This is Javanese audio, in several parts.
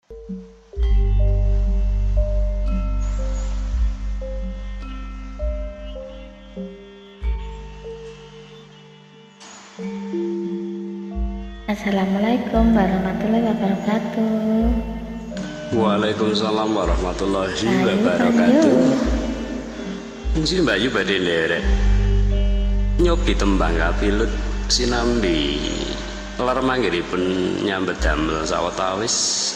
Assalamualaikum warahmatullahi wabarakatuh. Waalaikumsalam warahmatullahi Ayo, wabarakatuh. ayo. Nggih Mbak Yu badhe nderek. Nyobi tembang kapilut sinambi lar manggenipun nyambet damel sawetawis.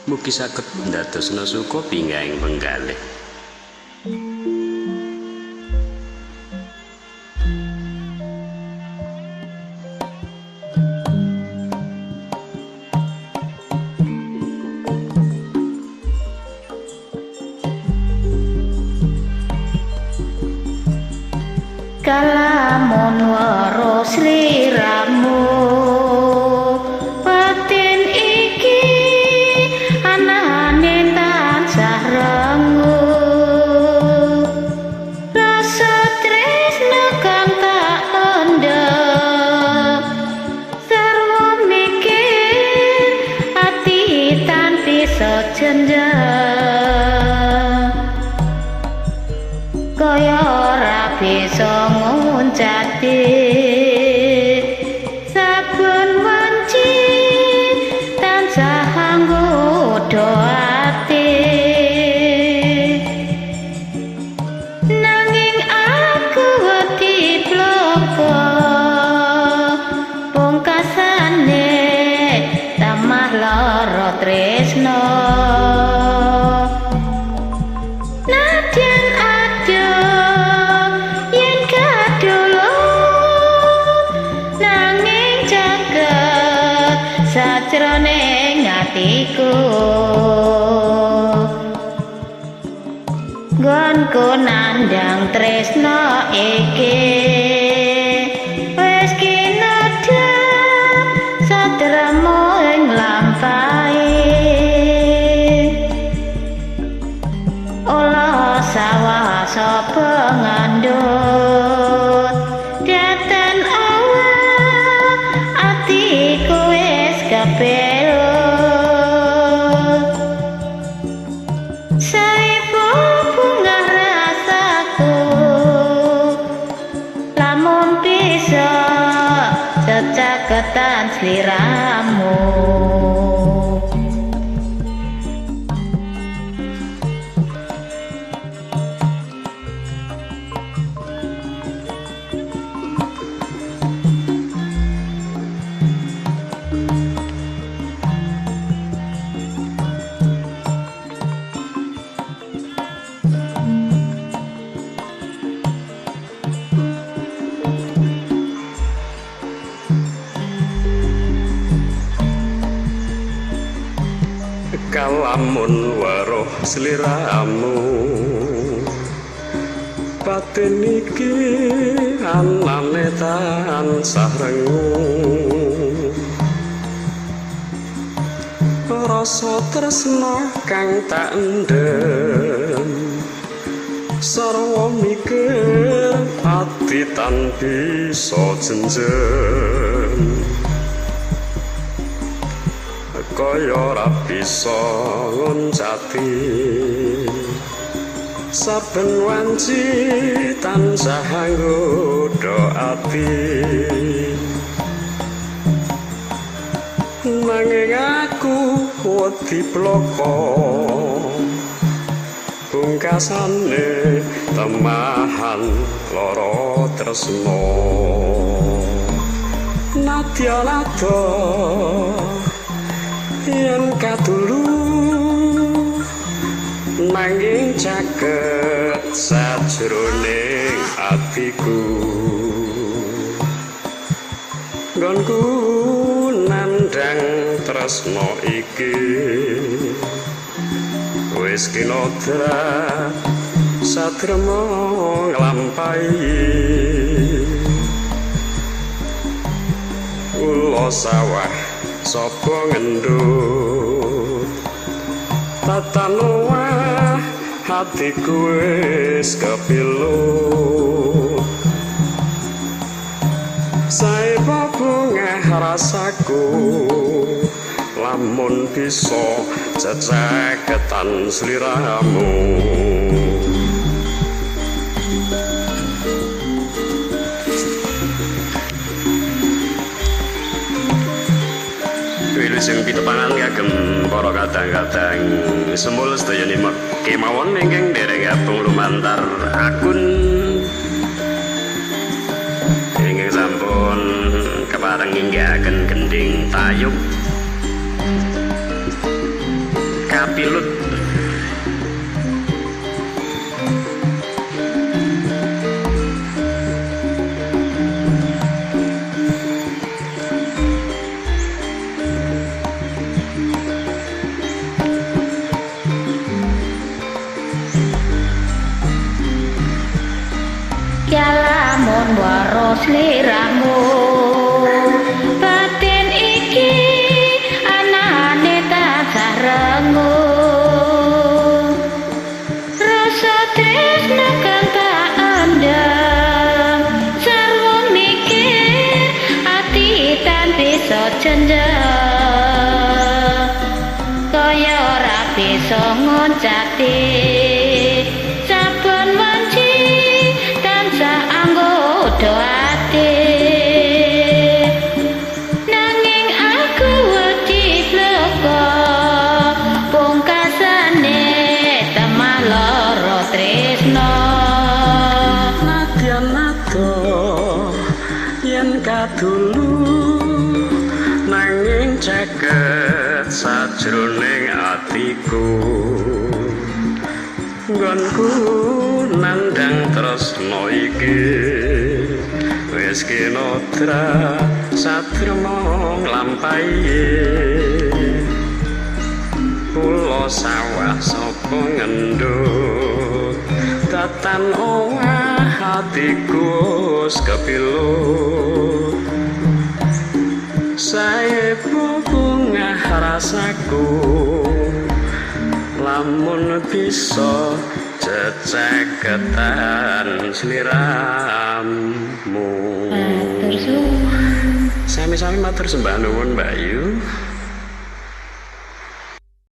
Mugi saged ndadosna suka bingahing penggalih. Kalamun weruh sliramu, batin iki anane tansah renguh. Rasa tresna kang tak endhem, sarwa mikir ati tan bisa cendhek. Kaya ora bisa nguncati saben wanci tansah nggodha ati. Nanging aku wedi bloko, pungkasane tamah lara tresna. Nadyan adoh yen kadulun, nanging caket sajroning atiku. Nggonku nandhang tresna iki wis kinodha satremo ing lampahe. Ola sawah sapa ngandhut datan awak atiku wis kepelut. Saipo bunga rasaku lamun bisa cecaketan sliramu. Kalamun weruh sliramu, batin iki anane tansah renguh. Rasa tresna kang tak endhem, sarwa mikir ati tan bisa jenjem. Kaya ora bisa nguncati saben wanci tansah nggodha ati. Nanging aku wedi bloko, pungkasane temahan lara tresna. Nadya adoh yen kadulu, nanging caket sajroning atiku. Nggonku nandhang tresna iki wis kinodra satrema nglampahi. Ula sawah sapa ngendut tatan owah hatiku wis kepilut. Saepa bungah rasaku Lamun bisa ceceketan sliramu. Wilujeng pitepangan kagem para kadang-kadang semul sedaya nimek kemawon ingkang dereng gabung lumantar akun ingkang sampun kepareng nginggahaken gending tayub kapilut. Lamun waro sliramu batin iki anane tansah renguh. Rasa tresna kang tak endem sarwa mikir ati tan bisa cendhek, kaya ora bisa ngoncati saben wanci tansah anggoda ati. Nanging aku wedi bloko pungkasane temah lara tresna. Nadyan adoh yen kadulu nanging ceket sajroning atiku, nggonku nandhang tresna iki wis kinodra satrema nglampahi. Pulo sawah sapa ngendut datan owah atiku wis kepilut. Sae bungah rasaku lamun bisa ceceketan sliramu. Matur suwun. Sami-sami matur sembah nuwun Mbak Yu.